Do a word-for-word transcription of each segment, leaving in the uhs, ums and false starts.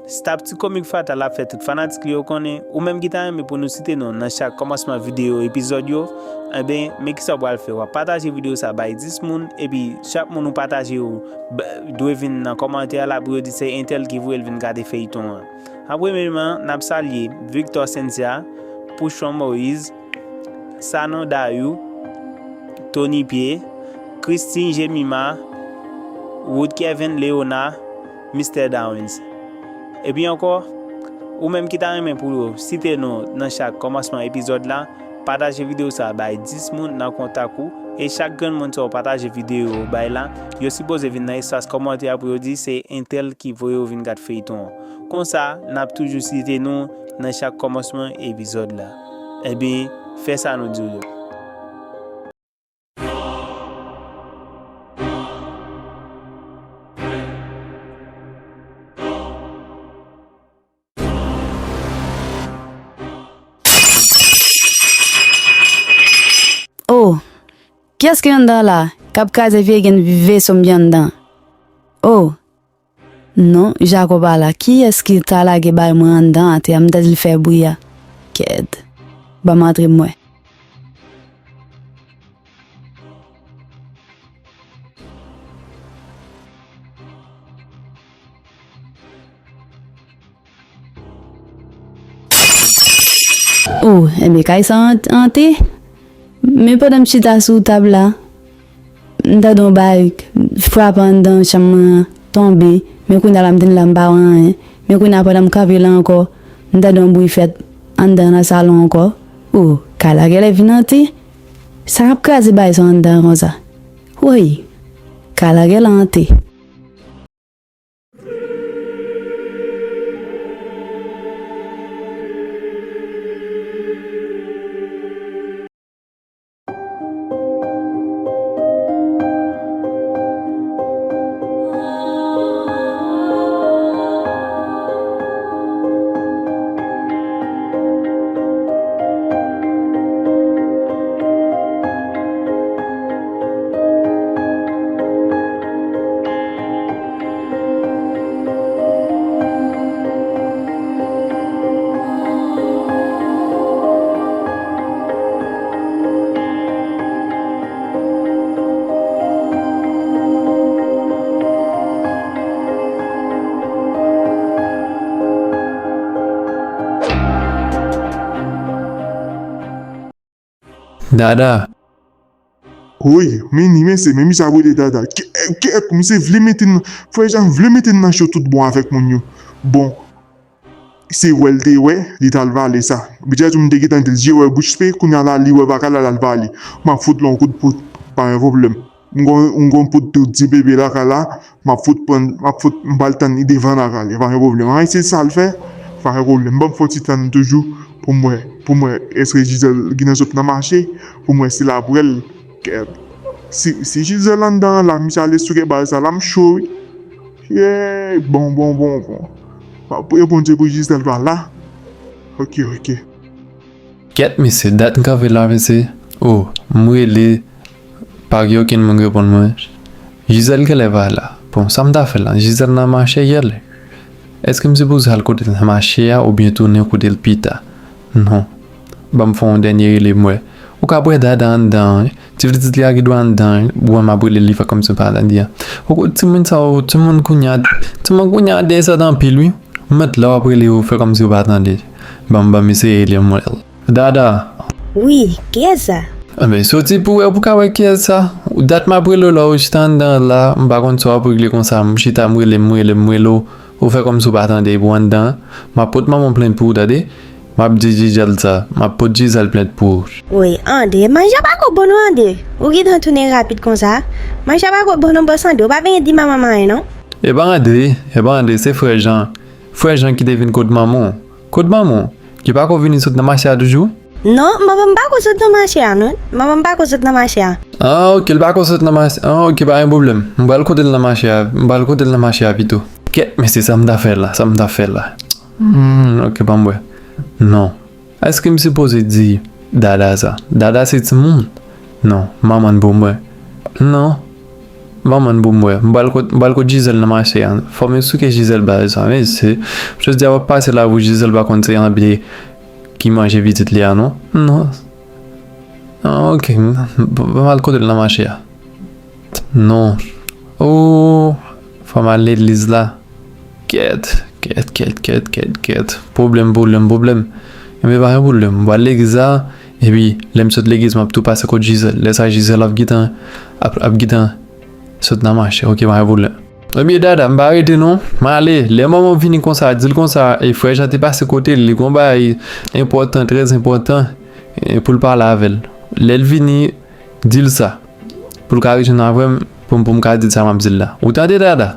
Stop ti komik fatal ap fè tout fanatik li yo konnen, ou menm ki ta renmen pou nou site non nan chak kòmansman videyo epizòd yo, enben, men kisa w pral fè, w ap pataje videyo sa bay dis moun, epi chak moun ou pataje yo dwe vin nan kòmantè a la pou yo di se entèl ki voye l vin gade feyton an. An premyèman, n ap salye Victor Cynthia, Pouchon Moïse, Sanon Dayou, Tony Pierre, Christine Jemima, Wood Kevin Léonard, Mister Dawins. Epi ankò, ou menm ki ta renmen pou yo site non nan chak kòmansman epizòd la, pataje videyo sa bay dis moun nan kontak ou, e chak grenn moun sa w pataje videyo bay la, yo sipoze vin nan espas kòmantè a pou yo di se entèl ki voye yo vin gad feyton an. Konsa, n ap toujou site non nan chak kòmansman epizòd la. Ebyen, fè sa nou di w yo. Oh, kiyès ki anndan la k ap kraze vye grenn veso m gen anndan? Oh, non, Jacob pa la. Kiyès ki ta lage bay mwen anndan atè a? M tande l fè bri a. Kèt. Ban m antre m wè. Oh, enben kay sa an-, ante. Men pandan m chita sou tab la, m tande yon bagay frape anndan chanm mwen an, tonbe. Men kounye a la m tande la m pa wè anyen. Men kounye a pandan m kanpe la ankò, m tande yon bri fèt anndan nan salon ankò. Oh, kay la genlè vin ante. Sa k ap kraze bagay sa anndan an konsa? Woy, kay la genlè ante. Dada. Woy, men li, men se, men misye ap rele Dada. Kèt, kèt, misye vle mete n, frè Jan vle mete n nan cho tout bon avèk moun yo. Bon, se wè l te wè, li t al vale sa. Bidjè tou m te gentan di l, je wè bouch pe, kounye a la, li wè bagay la, l al vale. M ap fout l yon kout poud, pa gen pwoblèm. M gon, m gon poud tou di bebe lakay la, m ap fout pran, m ap fout, m pral tann li devan lakay li, pa gen pwoblèm. An, se sa l fè, pa gen pwoblèm. Ban m fè yon ti tann toujou pou m wè, pou m wè èske Gisèle gentan sot nan mache, pou m wè si l ap wè l. Kèt. Si, si Gisèle anndan an la, misye ale sou kè bal sa la, m cho wi. Yey, bon, bon, bon, bon. M ap priye Bondye pou Gisèle pa la. Ok, ok. Kèt mesye, dat m kanpe la mesye. Oh, m rele, pa gen okenn moun k reponn mwen. Gisèle genlè pa la. Bon, sa m ta fè la? Gisèle nan mache yè lè. Èske m sipoze al kote l nan mache a oubyen tounen kote l pita? Non. Ban m fè yon dènye rele m wè. Ou ka ap wè Dada anndan an wi. Ti pitit li a ki dwe anndan an wi. Ou wè m ap rele li fè kòmsi m pa tande a. Ou ko-, timoun sa yo, timoun kounye a, timoun kounye a dèyè sa t anpil wi. Ou mèt la w ap rele yo fè kòmsi w pa tande. Ban m, ban m eseye rele m wè l. Dada. Wi, kiyès sa? Enben, soti pou wè, pou ka wè kiyès sa. Dat m ap rele w la, ou chita anndan an la, m pa konn sa w ap regle konsa. M chita, m rele, m rele, m rele w. Ou fè kòmsi w pa tande, epi w anndan an. M ap pot manman w plent pou ou, tande. M ap di Gisèle sa. M ap pot Gisèle plent pou ou. Woy, André, manje pa ko bon non, André. Ou gentan tounen rapid konsa. Manje pa ko bon non, bòs André. Ou pa benyen di manman m anyen non. E pa André, e pa André, se frè Jan. Frè Jan ki te vin kot manman w. Kot manman w? Ki pa ko vini sot nan mache a toujou? Non, manman m pa ko sot nan mache a, non. Manman m pa ko sot nan mache a. Ah, ok, l pa ko sot nan mache. Ah, ok, pa gen pwoblèm. M pral kote l nan mache a. M pral kote l nan mache a pito. Kèt, men se sa m ta fè la, sa m ta fè la. Hmm, ok, ban m wè. Non. Èske m sipoze di Dada sa? Dada se timoun. Non, manman n pou mwen. Non. Ban mwen pou m wè. M pral kot, m pral kot Gisèle nan mache a. Fò m esplike Gisèle bagay sa. Mesye, jodi a w ap pase la pou Gisèle pa konn se anbe ki manje pitit li a, non? Non. Ah, ok. M, m, m al kote l nan mache a. Non. Oh, fò m al legliz la. Kèt, kèt, kèt, kèt, kèt, kèt. Pwoblèm, pwoblèm, pwoblèm. Enben, pa gen pwoblèm. M pral legliz la, epi lè m sot legliz, m ap tou pase kot Gisèle. Lè sa, Gisèle ap gentan, ap, ap gentan sot nan mache. Ok, pa gen pwoblèm. Ebyen, Dada, m pa rete non. M ale. Lè manman vini konsa, di l konsa, e frè Jan te pase kote l, li gon bagay enpòtan, trè enpòtan, e pou l pale avè l. Lè l vini, di l sa. Pou l ka rejwenn avè m, pou m, pou m ka di l sa m ap di l la. Ou tande, Dada?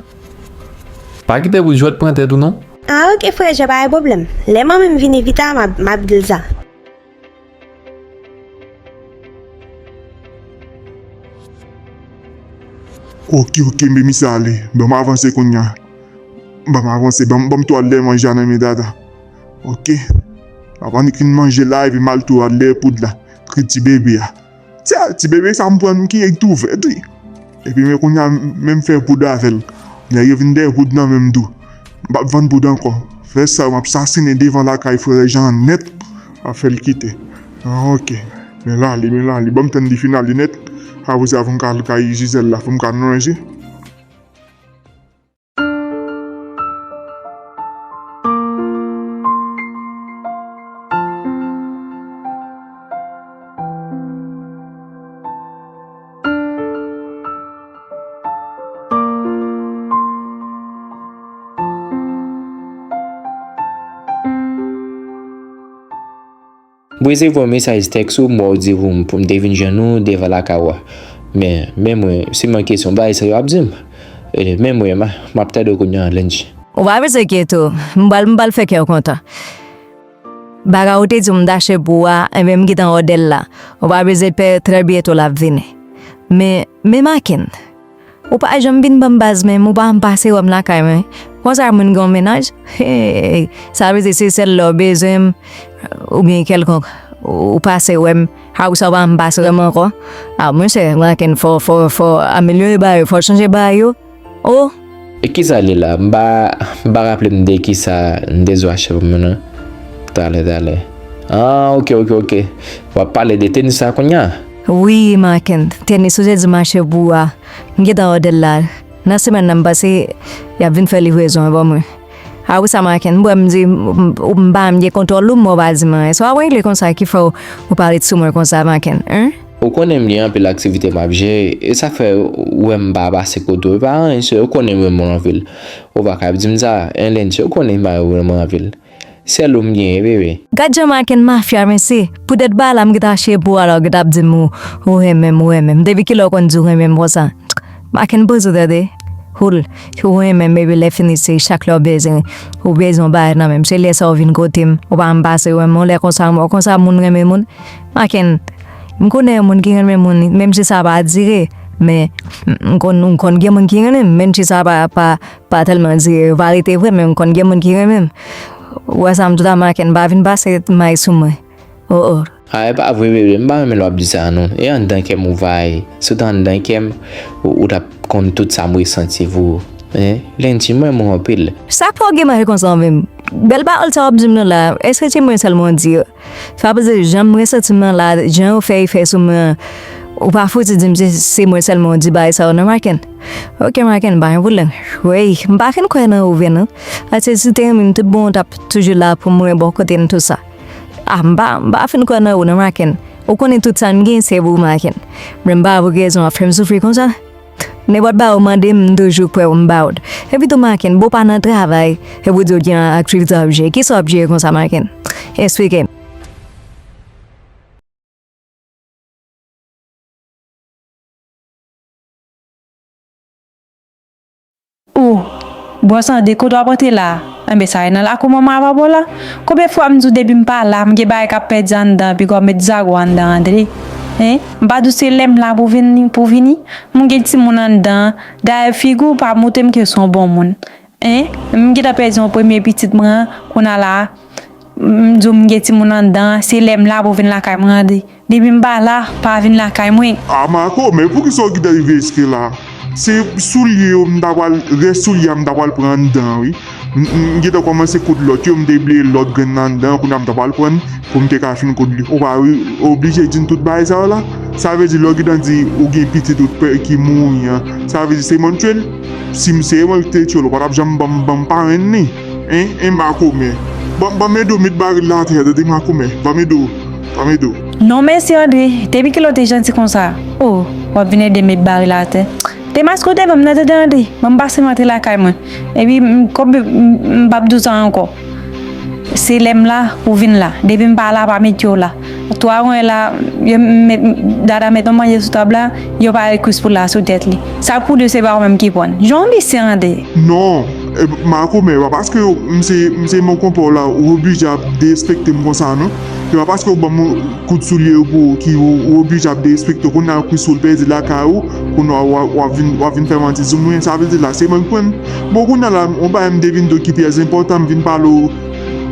Pa kite pou jwèt pran tèt ou non. Ah, ok, frè Jan, pa gen pwoblèm. Lè manman m vini pita, m ap, m ap di l sa. Ok, ok, men misye ale. Ban m avanse kounye a. Ban m avanse. Ban m, ban m tou al lè manje a nan men Dada. Ok. Avan li fin manje la, epi m al tou al lè poud la. Kriti bebe a. Tya, ti bebe sa m pran m ki tou vèt, wi. Epi men kounye a, men m fè poud avè l. Nèg yo vin dèyè poud nan men m tou. M p ap vann poud ankò. Fè sa, m ap sasinen devan lakay frè Jan an nèt. M ap fè l kite. Ah, ok. Men la, li, men la, li ban m tann li fin ale nèt. Apre sa, fò m ka al kay Gisèle la, fò m ka al ranje. M prese voye yon mesaj tèks ou, m wè w di pou m, pou m te vin jwenn ou devan lakay ou a. Men, men mwen, se manke se yon bagay sa yo ap di m. E, men mwen, m a, m ap tande w kounye a, Lendji. Ou pa bezwen enkyete w. M pral, m pral fè kè w kontan. Bagay ou te di m ta achte pou ou a, enben m gentan òdè l la. Ou pa bezwen pè, trè byento l ap vini. Men, men Maken, ou pa janm vin ban m baz menm, ou pa janm pase wè m lakay mwen. Konsa moun gen yon mennaj? Hey, sa vle di se sèl lè w bezwen m, oubyen kèlkonk, ou pase wè m. Apre sa, ou pa janm pase wè m ankò. A, monchè, Maken, fò, fò, fò amelyore bagay yo, fò chanje bagay yo. Oh! E kisa li la? M pa, m pa raple m de kisa m te di w achte pou mwen nan. Talè, talè. Ah, ok, ok, ok. W ap pale de tenis la kounye a? Wi, Maken. Tenis ou te di m achte pou ou a. M gentan òdè l la. Nan semèn nan, m panse y ap vin fè livrezon an ban mwen. Apre sa, Maken, m wè m di, m, m, m pa menm gen kontwòl ou, m wè w pa di m anyen. Sa w ap regle konsa ki fè w, ou pale sou mwen konsa, Maken, en? Ou konnen m gen anpil aktivite m ap jere, e sa fè ou wè m pa pase kote w. E pa anyen, se ou konnen m renmen w anpil. Ou pa ka ap di m sa, en, Lendji, ou konnen m pa renmen w anpil. Sèl ou m genyen, bebe. Gad jan Maken mafya, mesye. Poutèt ba la, m gentan achte pou ou, alò w gentan ap di m ou, ou renmen m, ou renmen m. Depi kilè w konn di w renmen m konsa? Maken poze w tande. Houl, ou renmen m, epi lè fini, se chak lè w bezwen, ou bezwen yon bagay nan men m, se lè sa w vin kote m, ou pa janm pase wè m, yon lè konsa, yon lè konsa, moun renmen moun. Maken, m konnen yon moun ki renmen moun, menm si sa pa dire, men m, m konn, m konn gen moun ki renmen m, menm si sa pa, pa, pa tèlman dire, yo pa rete vre, men m konn gen moun ki renmen m. Ou wè sa m di w la, Maken, pa vin pase may sou mwen. Oh, oh. A, e pa vre, bebe, m pa renmen lè w ap di sa, non. E anndan kè m ou va ye. Si w te anndan kè m, ou, ou t ap konn tout sa m resanti pou ou. Hein? Lendji, m renmen w anpil. Sa k fè w gen may konsa menm? Bèl pawòl sa w ap di m nan la, èske se mwen sèlman w di yo? Sa vle di, jan m resanti m nan la, jan yo fè efè sou mwen an, ou pa fouti di m se, se mwen sèlman w di bagay sa yo non, Maken. Ok, Maken, pa gen pwoblèm. Wey, m pa fin kwè nan ou vre non. Paske si w te renmen m tout bon, w t ap toujou la pou mwen, bò kote m, tout sa. Ah, m pa, m pa fin kwè nan ou non, Maken. Ou konnen tout sa m gen se pou ou, Maken. Men m pa wè pou ki rezon w ap fè m soufri konsa. Nenpòt bagay ou mande m, m toujou prè pou m ba ou l. Epi tou, Maken, bon, w pa nan travay, epi w di w gen aktivite w ap jere. Kisa w ap jere konsa, Maken? Eksplike m. Oh, bwòs an de kote w ap antre la? Enben, sa e nan lakou manman avè w la. Konbyen fwa m di w depi m pa la, m gen bagay k ap pèdi anndan, pi gò met zago anndan an, tande. Hein? M pa di w se lè m la pou vini, pou vini? M gen timoun anndan. Dayè, figi w pa montre m ke w se yon bon moun. Hein? M gentan pèdi yon premye pitit mwen, kounye a la, m di w m gen timoun anndan, se lè m la pou w vin lakay mwen an, de-, depi m pa la, pa vin lakay mwen. A Marco, men poukisa w gentan rive jiske la? Se soulye yo m ta pral, rès soulye a m ta pral pran anndan an, wi. M, m, m gentan kòmanse koud lòt yo, m te bliye lòt grenn nan anndan an, kounye a m ta pral pran pou m te ka fin koud li. Ou pa ri-, oblije di m tout bagay sa yo la? Sa vle di lè w gentan di ou gen pitit ou pè ki mouri an, sa vle di se mwen k tye l? Si m se mwen k te tye l, ou pa t ap janm ban m, ban m parenn li. Hein? Hein, makomè. Ban, ban m ede w met baril la atè a, tande makomè. Ban m ede w. Ban m ede w. Non, mèsi, André. Depi kilè w te janti konsa? Oh, w ap vin ede m met baril la atè. Demaske w te ban m nan, tande, André. Ban m pase m antre lakay mwen. Epi, m, kòb, m, m p ap di w sa ankò. Se lè m la, ou vin la. Depi m pa la, pa mete w la. Twa wen la, yo met, Dada met yon manje sou tab la, yo pa wè kwis poul la sou tèt li. Sa poul yo se pa ou menm ki pran. Jan w mesye, André. Non, e, makomè, pa paske m se, m se mon konpè w la, ou oblije ap derespekte m konsa, non. Se pa paske w ban m kout soulye yo pou ki ou, ou oblije ap derespekte w. Kounye a kwis ou l pèdi lakay ou, kounye a w ap, w ap vin, w ap vin fè manti sou mwen. Sa vle di la, se mwen k pran. Bon, kounye a la, yon bagay m te vin di w ki trè enpòtan, m vin pale w.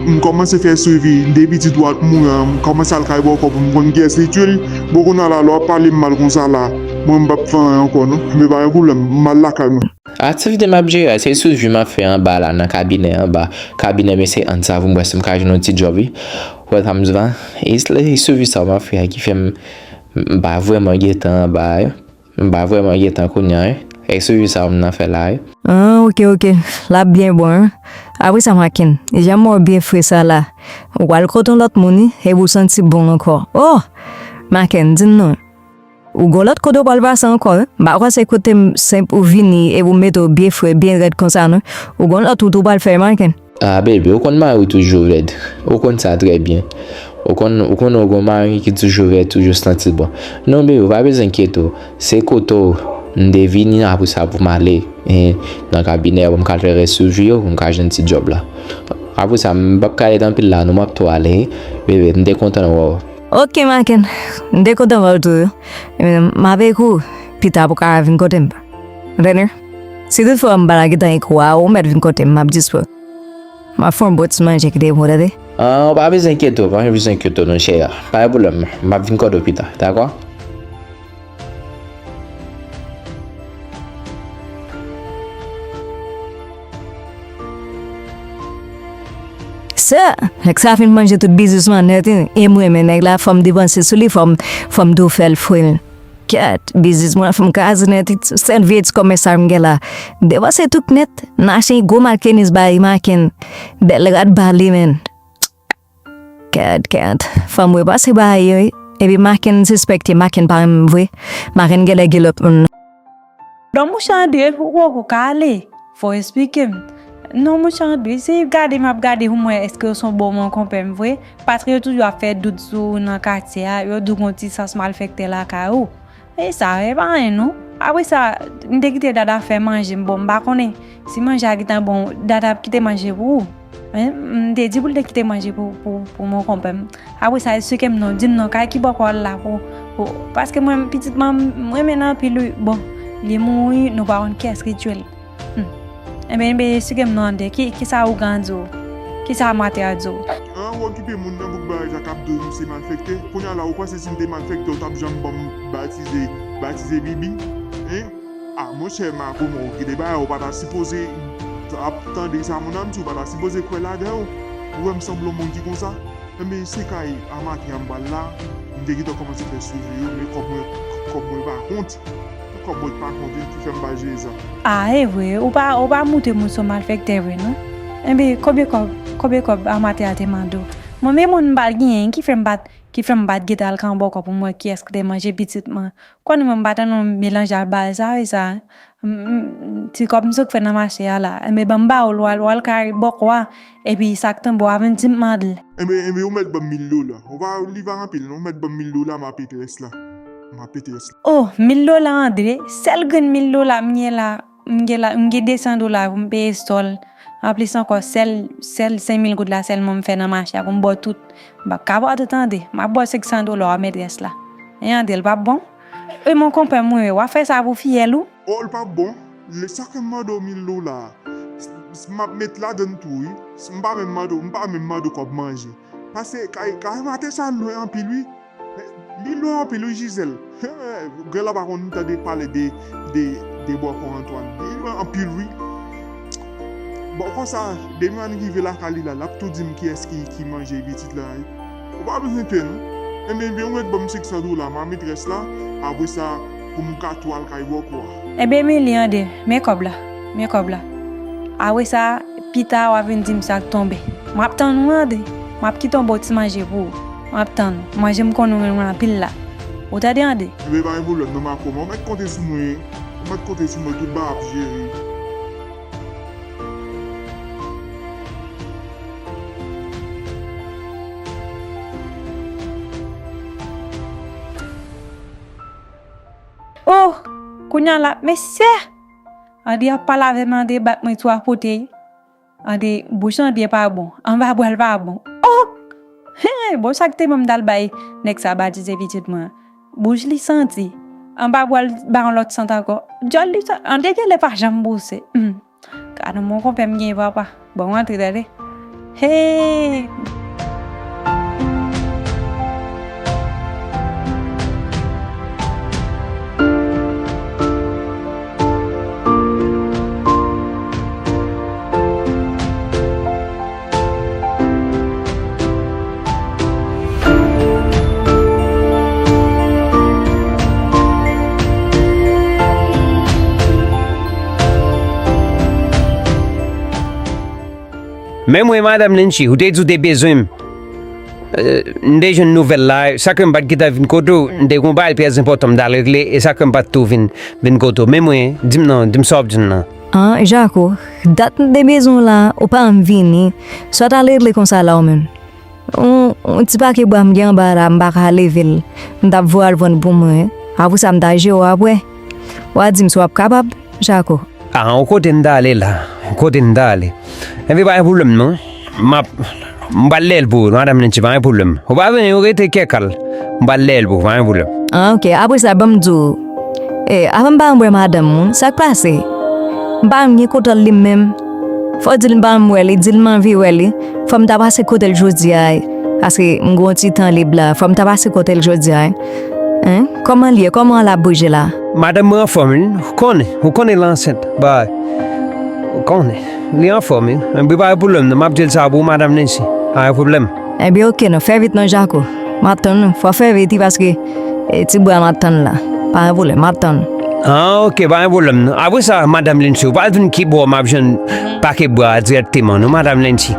M kòmanse fè swivi, m te pitit ou al mouri an, m kòmanse al kay bòkò pou m konn kiyès li tye l. Bon, kounye a la, lè w ap pale m mal konsa la, mwen m p ap fè anyen ankò, non. Men pa gen pwoblèm, m al lakay mwen. Aktivite m ap jere a, se swivi m ap fè anba la, nan kabinè anba. Kabinè mesye Hans sa pou m wè si m ka jwenn yon ti djòb, wi. Wè sa m di la, e, e swivi sa m ap fè a ki fè m, m pa vrèman gen tan anba a, wi. M pa vrèman gen tan kounye a, wi. E swivi sa m nan fè la, wi. Ah, ok, ok. L ap byen bon, wi. Apre sa, Maken, jan m wè w byen fre sa la, ou al kote yon lòt moun, wi, epi w santi bon ankò. Oh! Maken, di m non. Ou gon lòt kote w pral pase ankò, wi. M pa kwè se kote m senp ou vini epi w mete w byen fre, byen rèd konsa, non. Ou gon lòt wout ou pral fè, Maken. Ah, baby, ou konn mari w toujou rèd. Ou konn sa trè byen. Ou konn, ou konn ou gon mari ki toujou rèd, toujou santi bon. Non, baby, ou pa bezwen enkyete w. Se kote w m te vini, apre sa pou m ale, eh, nan kabinè a pou m ka al fè rès swivi yo, pou m ka jwenn ti djòb la. Apre sa, m p ap ka ret anpil la, non, m ap tou ale, wi. Baby, m te kontan wè w. Ok, Maken. M te kontan wè w tou, wi. Eh, m ap ekri w pita pou w ka vin kote m. Ou tande? Si toutfwa m pa ta gentan ekri w a, ou mèt vin kote m, m ap dispo. M ap fè yon bon ti manje kite pou w, tande? Ah, ou pa bezwen enkyete w, pa bezwen enkyete w, non, chè. Pa gen pwoblèm, m ap vin kote w pita, dakò? Sè, nèg sa fin manje tout biznisman nèt, wi. E m renmen nèg la, fò m depanse sou li, fò m, fò m tou fè l fre. Kèt, biznis mwen fè m kraze nèt, wi. Sèl vye ti kòmès sa m gen la. M depanse tout nèt, m achte yon gwo Marc Henry ba Maken. Bèl rad ba li, menn. Kèt, kèt. Fò m repase bagay yo, wi. Epi Maken sispèkte, Maken pa renmen m vre. Maken genlè gen lòt moun. Donk, monchè André, ou poko ka ale. Fò w esplike m. Non, monchè André, se gade m ap gade pou m wè èske w se yon bon mon konpè m vre. Paske yo toujou ap fè dout sou ou nan katye a, yo di w gon ti sans malfektè lakay ou. E sa, e pa anyen non. Apre sa, m te kite Dada fè manje m, bon, m pa konnen si manje a gentan bon, Dada ap kite manje pou ou. Hein? M te di pou l te kite manje pou, pou, pou mon konpè m. Apre sa, esplike m non, di m non, kay ki bò kò w al la pou, pou, paske mwen, pitit mwen, m renmen l anpil, wi. Bon, li mouri, nou pa konn kiyès ki tye l. Hmm. Enben, enben, esplike m non, André, ki, kisa ougan an di w? Kisa Amatea di w? An, ou okipe moun nan bout bagay sa k ap di w se malfektè. Kounye a la, ou panse si m te malfektè, ou t ap janm ban m batize, batize Bibi? Hein? Ah, monchè, Makomè, ou gen de bagay, ou pa ta sipoze ap tande sa moun nan di, ou pa ta sipoze kwè ladan yo. Ou wè m sanble yon moun ki konsa? Enben, se kay Amatea m pral la, m te gentan kòmanse fè swivi yo, men kòb mwen, kòb mwen pa kont. Kòb mwen pa kont, wi, ki fè m pa jere sa. Ah, e vre, ou pa, ou pa montre moun se yon malfektè vre, non. Enben, konbyen kòb, konbyen kòb Amatea te mande w? Mwen, men moun m pa t genyen, ki fè m pa t, ki fè m pa t gentan al kan bòkò pou m wè kiyès ki te manje pitit mwen. Konnen mwen m pa t nan yon melanje al bagay sa, wi, sa. M, m, ti kòb m sot fè nan mache a la. Enben, ban m ba w l, w al, w al kay bòkò a, epi sa k tonbe w a vin di m mande l. Enben, enben, ou mèt ban m mil dola. Ou pa, li pa anpil, non. Ou mèt ban m mil dola, m a pete rès la. M a pete rès la. Oh, mil dola, André. Sèl grenn mil dola m gen la, m gen la, m gen de san dola pou m peye sòl. Anplis ankò, sèl, sèl senk mil goud la sèlman m fè nan mache a pou m ba w tout. M p ap ka ba w tout, André. M ap ba w senk san dola, w a mèt rès la. Hein, André, l p ap bon? E mon konpè m, wi, w ap fè sa pou fiyèl ou? Oh, l p ap bon. Lè sa ke m mande w mil dola a, s-, s-, m ap met ladann tou, wi. S-, m pa menm mande w, m pa menm mande w kòb manje. Paske kay, kay Amatea sa lwen anpil, wi. Li lwen anpil, wi, Gisèle. Gèl la pa konn tande pale de, de, Te bò kò Antwàn. Li anpil wi. Bon, konsa, demen ann rive lakay li la, l ap tou di m kiyès ki, ki manje pitit la. Ou pa bezwen pè non. Enben, vin ret ban m sik san dola, ma metrès la, apre sa, pou m ka tou al kay bòkò a. Enben, men li ande, men kòb la, men kòb la. Apre sa, pita, w a vin di m sa k tonbe. M ap tann ou ande, m ap kite yon bon ti manje pou ou. M ap tann ou. Manje m konnen ou renmen anpil la. Ou tande ande? Enben, pa gen pwoblèm non, ma kòman. Ou mèt konte sou mwen, ou mèt konte sou mwen, tout bagay ap jere. Oh! Kounye a la, mesye! Andi ap pale avè m, Andi bat mwen twa kote. Andi, bouch Andi pa bon. Anba bra l pa bon. Oh! Hen! Bon, sa k te ban m t al bay nèg sa batize pitit mwen an. Bouch li santi. Anba bra l ba yon lòt sant ankò. Dyòl li sa, Andi genlè pa janm bouse. Hmm. Gad yon bon konpè m gen, papa. Bon, m antre, tande. Hey! Men mwen, Madanm Lynchy, ou te di w te bezwen m. Eh, m te jwenn nouvèl la, sa k fè m pa t gentan vin kote w, m te gen yon bagay trè enpòtan m t al regle, e sa k fè m pa t tou vin, vin kote w. Men mwen, di m non, di m sa w ap di m nan. An, Jako, dat m te bezwen w la, ou pa janm vini. Sa w t al regle konsa la ou menm? Yon, yon ti pake bwa m gen anba la, m pa ka leve l. M t ap voye al vann pou mwen. Apre sa, m ta jere w apre. W a di m si w ap kapab, Jako. A, yon kote n ta ale la. Yon kote n ta ale. Enben, pa gen pwoblèm, non. M ap, m pral lè l pou ou, Madanm Lynchy, pa gen pwoblèm. Ou pa vini, ou rete kèk al. M pral lè l pou ou, pa gen pwoblèm. Ah, ok. Apre sa, ban m di w. Eh, avan m pa janm wè madanm ou, sa k pase? M pa janm gen kontwòl li menm. Fò w di l m pa janm wè li, di l m anvi wè li. Fò m ta pase kote l jodi a, paske m gen yon ti tan lib la. Fò m ta pase kote l jodi a. Hein? Kòman l ye? Kòman l ap bouje la? Madanm mwen anfòm, wi. Ou konnen, ou konnen l ansent. Bay. Ou konnen. Li anfòm, wi. Enben, pa gen pwoblèm, non. M ap di l sa pou ou, Madanm Lynchy. Pa gen pwoblèm. Enben, ok, non. Fè vit, non, Jako. M ap tann ou. Fò w fè vit, wi, paske, eh, ti bwa m ap tann la. Pa gen pwoblèm, m ap tann ou. Ah, ok, pa gen pwoblèm, non. Apre sa, Madanm Lynchy, ou pa vin ki bò m ap jwenn pake bwa a dirèkteman, non, Madanm Lynchy.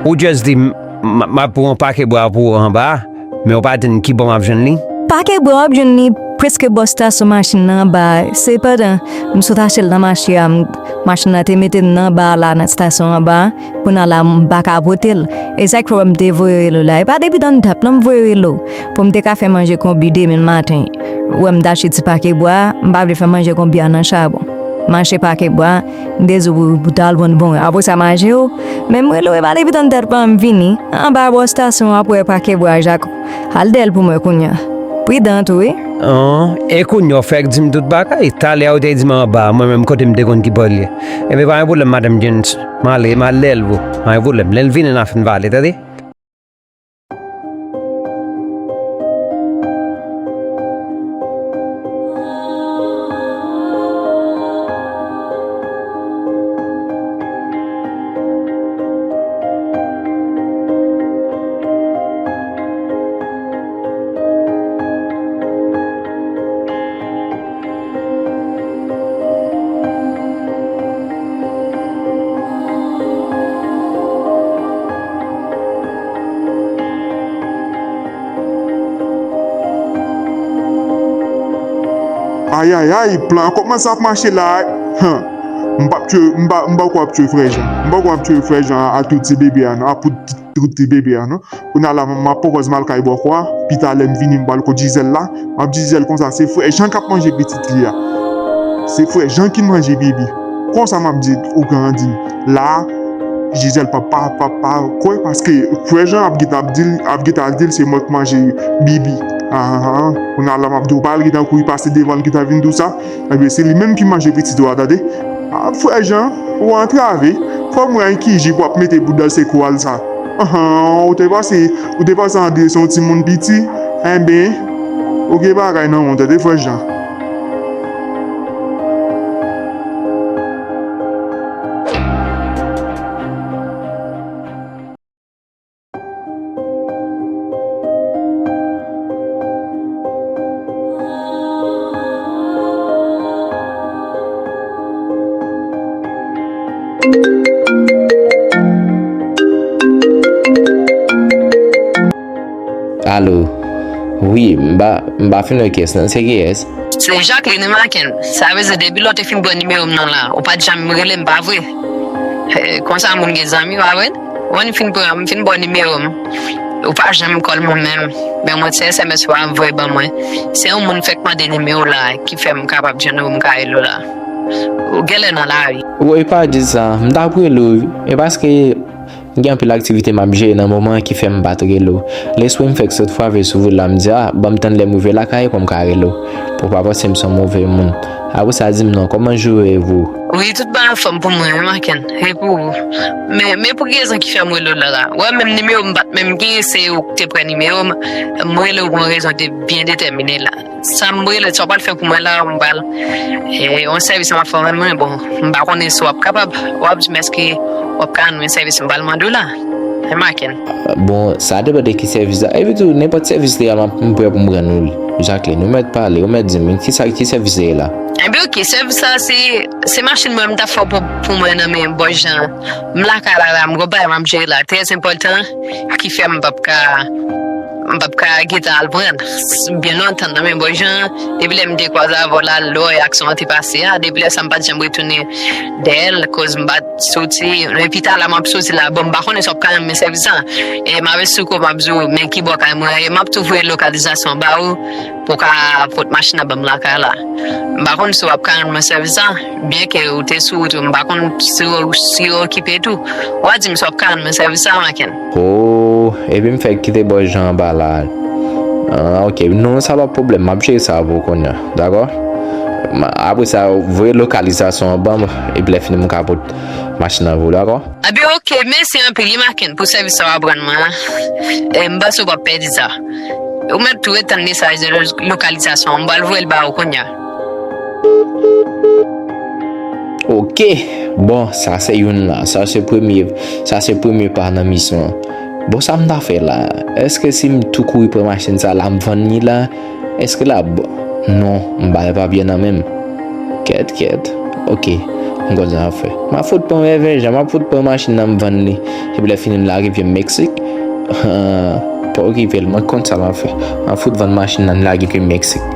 Ou just di, m, m, m ap pran yon pake bwa pou ou anba a. Men ou pa di n ki bò m ap jwenn li? Pake bwa w ap jwenn li prèske bò estasyon machin nan anba a. Se pandan m sot achte l nan mache a, m, machin nan te mete m nan anba a la, nan estasyon anba a. Kounye a la, m pa ka pote l. E sa k fè m te voye rele w la. E pa depi tann dat non m voye rele w. Pou m te ka fè manje konbit demen maten. Ou wè m t achte ti pake bwa a, m pa vle fè manje konbit a nan chabon. M achte pake bwa a, m te di w pou, pou w ta al vann bon. Apre sa, m a jere w. Men m rele w, e pa depi tann dat pa m vini. Anba bò estasyon w ap wè pake bwa a, Jako. Al dèyè l pou mwen kounye a. Pridan tou, wi. An, e kounye a w fèk di m tout bagay. Talè a ou te di m anba, mwen menm kote m te konn ki bò l ye. Enben, pa gen pwoblèm, Madanm Lynchy. M ale, m al dèyè l pou ou. Pa gen pwoblèm. Lè l vini, n a fin pale, tande? Ayayay, plan an kòmanse ap mache la. Hen. M p ap tchwe, m pa, m poko ap tchwe frè Jan. M poko ap tchwe frè Jan a tout ti bebe a non. A pou tout ti bebe a non. Kounye a la, m ap pran pòz m al kay bòkò a. Pita lè m vini, m pral kot Gisèle la. M ap di Gisèle konsa, se frè Jan k ap manje pitit li a. Se frè Jan ki manje Bibi. Konsa m ap di ou grandi. La, Gisèle p ap pa, p ap pa kwè paske frè Jan ap gentan ap di l, ap gentan al di l se mwen k manje Bibi. Ahan, kounye a la m ap di w pa al gentan kouri pase devan l gentan vin di w sa. Ebyen, se li menm ki manje pitit ou a, tande. Ah, frè Jan, ou antrave. Fò m wè ki ji pou w ap mete bouda l se kou al sa. Ahan, ou te panse, ou te panse André se yon timoun piti? Enben, ou gen bagay nan men w, tande, frè Jan. Alo. Wi, m pa, m pa fin wè kiyès nan. Se kiyès? Se Jacqueline Macken. Sa vle di depi lè w te fin pran nimewo m nan la, ou pa t janm rele m, pa vre? Eh, konsa moun gen zanmi, pa vre? Mwen, m fin pran, m fin ba w nimewo m. Ou pa janm call mwen menm. Men mwen, se S M S ou ap voye ban mwen. Se yon moun fèk mande nimewo la ki fè m kapab jwenn ou, m ka rele w la. Ou genlè nan lari. Woy, pa di sa. M t ap rele w, wi. E paske m gen anpil aktivite m ap jere nan moman an ki fè m pa t rele w. Lespri m fèk sot frape sou wout la, m di, a, ban m tann lè m rive lakay pou m ka rele w. Pou w pa panse m se yon move moun. Apre sa, di m non, kòman jou yo ye pou ou? Wi, tout bagay anfòm pou mwen, wi, Macken. E pou ou? Men, men pou ki rezon ki fè m rele w la la? Ou wè, menm nimewo m pa t menm gen, se ou ki te pran nimewo m. M rele w pou yon rezon de, byen detèmine la. Sa m rele, sa w pral fè pou mwen la, m pral, e, yon sèvis m ap fè w menm, bon, m pa konnen si w ap kapab. W ap di m èske w ap ka rann mwen sèvis m pral mande w la. E Macken. Bon, sa depann de ki sèvis la. Epi tou, nenpòt sèvis li a, m ap, m prè pou m rann ou l. Jacqueline, ou mèt pale, ou mèt di m, ki sa, ki sèvis li ye la? Enben, oke, sèvis la, se, se machin mwen m t ap fè pou, pou mwen nan men bòs Jan. M lakay la, la, m gon bagay m ap jere la, trè enpòtan, ki fè m p ap ka, m p ap ka gentan al pran. Byen lontan nan men bòs Jan, depi lè m te kwaze avè w la, lè aksyon an te pase a, depi lè sa m pa t janm retounen dèyè l, koz m pa t soti, epi talè m ap soti la, bon, m pa konnen si w ap ka rann mwen sèvis la. E m ap esplike w, m ap di w, men ki bò kay mwen ye, m ap tou voye lokalizasyon ba ou, pou w ka pot machin nan ban m lakay la. M pa konn si w ap ka rann mwen sèvis la, byenke ou te sou wout ou, m pa konn si w, si w okipe tou. W a di m si w ap ka rann mwen sèvis la, Macken. O, epi m fèk kite bòs Jan anba la. Ah, oke. Non, sa pa pwoblèm. M ap jere sa pou ou kounye a. Dakò? Ma-, apre sa, voye lokalizasyon an ban m, epi lè fini m ka pot machin nan pou ou, dakò? Ebyen, oke. Mèsi anpil, wi, Macken, pou sèvis sa w ap rann mwen an. E, m panse w p ap pèdi sa. Ou mèt tou ret tann mesaj de lo-, lokalizasyon an. M pral voye l ba ou kounye a. Oke. Bon, sa se youn la. Sa se premye, sa se premye pa nan misyon an. Bon, sa m ta fè la? Èske si m tou kouri pran machin sa la, m vann li la, èske l ap bon? Non, m pa gen papye nan men m. Kèt, kèt. Oke, m konn sa m ap fè. M ap fout pran revenge, m ap fout pran machin nan, m vann li. Epi lè fini, m lage pye m Meksik. Pa okipe l, mwen konn sa m ap fè. M ap fout vann machin nan, m lage pye m Meksik.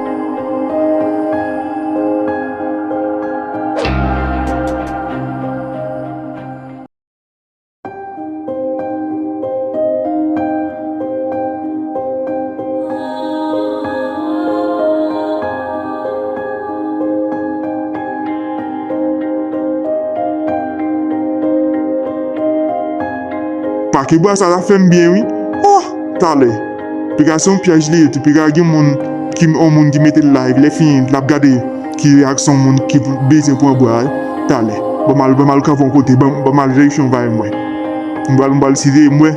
Pake bwa sa, sa fè m byen, wi. Oh, talè. Piga se yon pyèj li ye tou. Piga gen moun ki, yon moun ki mete l la, epi lè fini, l ap gade ki reyaksyon moun ki bezwen pran bwa a, talè. Ban m al, ban m al kanpe yon kote, ban, ban m al verifye yon bagay mwen. M pral, m pral siveye, m wè.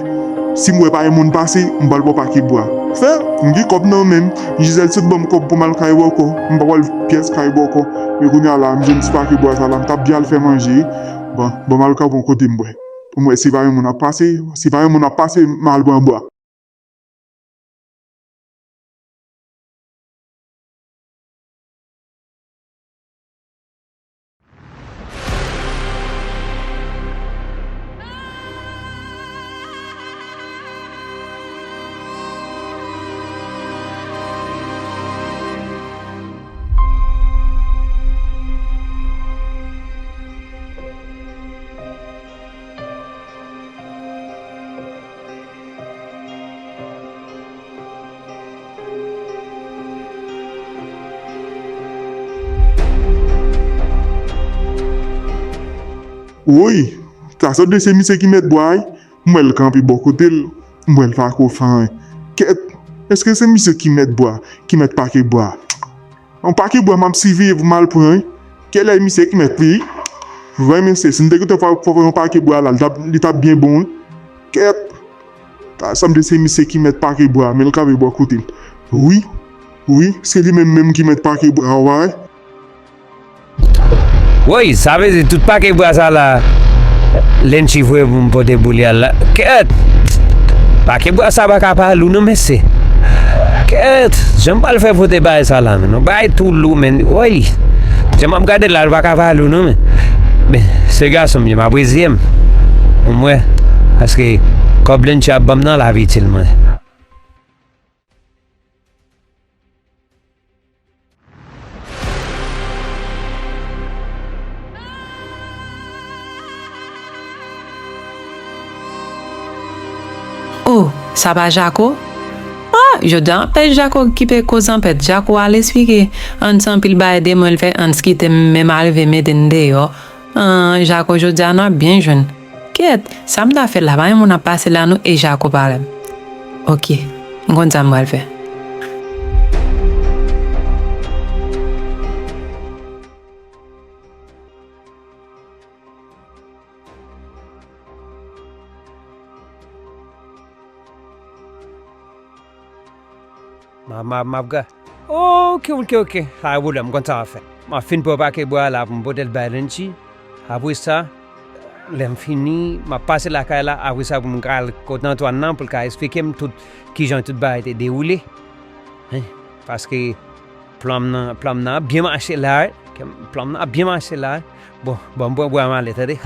Si m wè pa gen moun pase, m pral pran pake bwa. Fè, m gen kòb nan men m, Gisèle sot ban m kòb pou m al kay bòkò. M pa pral pyès kay bòkò. Men kounye a la, m jwenn ti pake bwa sa la, m t ap byen al fè manje. Bon, ban m al kanpe yon kote m wè. Pou m wè si pa gen moun ap pase, si pa gen moun ap pase, m al pran bwa. Woy, sa sanble se misye ki mèt bwa a, wi. M wè l kanpe bò kote l, m wè l pa ko fè anyen. Kèt, èske se misye ki mèt bwa, ki mèt pake bwa? Yon pake bwa m ap siveye pou m al pran, wi. Kèlè misye ki mèt li? Vre mesye, si m te gentan fè, fè yon pake bwa la, li t ap, li t ap byen bon, wi. Kèt! Ta sanble se misye ki mèt pake bwa, men l kanpe bò kote l. Wi, wi, se li menm menm ki mèt pake bwa, w pa wè? Woy, sa vle di tout pake bwa sa la, Lenchi voye pou m pote pou li al la. Kèt! Pake bwa sa pa ka pa lou non, mesye. Kèt! Jan m pral fè pote bagay sa la, men. Non, bagay tou lou, men. Woy! Jan m ap gade l la, l pa ka pa lou non, men. Men, se gason m ye, m ap reziye m. Ou m wè. Paske kòb Lenchi ap ban m nan la ap itil mwen. Sa pa Jako? Ah, jodi a anpèt Jako okipe koze anpèt. Jako al esplike Hans anpil bagay de mwen, l fè Hans kite m, menm al rive mete n deyò. Ah, Jako, jodi a nou ap byen jwenn. Kèt, sa m ta fè la, pa gen moun ap pase la non e Jako pa la. Oke, m konn sa m pral fè. M ap, m ap, m ap ga-, oke, oke, oke. Pa gen pwoblèm, m konn sa m ap fè. M ap fin pran pake bwa la pou m pote l bay Lenchi. Apre sa, lè m fini, m ap pase lakay la. Apre sa, pou m ka al kot Antwàn nan, pou l ka esplike m tout kijan tout bagay te dewoule. Hen, paske plan m nan, plan m nan ap byen mache la, wi. Plan m nan ap byen mache la, wi. Bon, bon, m pran bwa m ale, tande.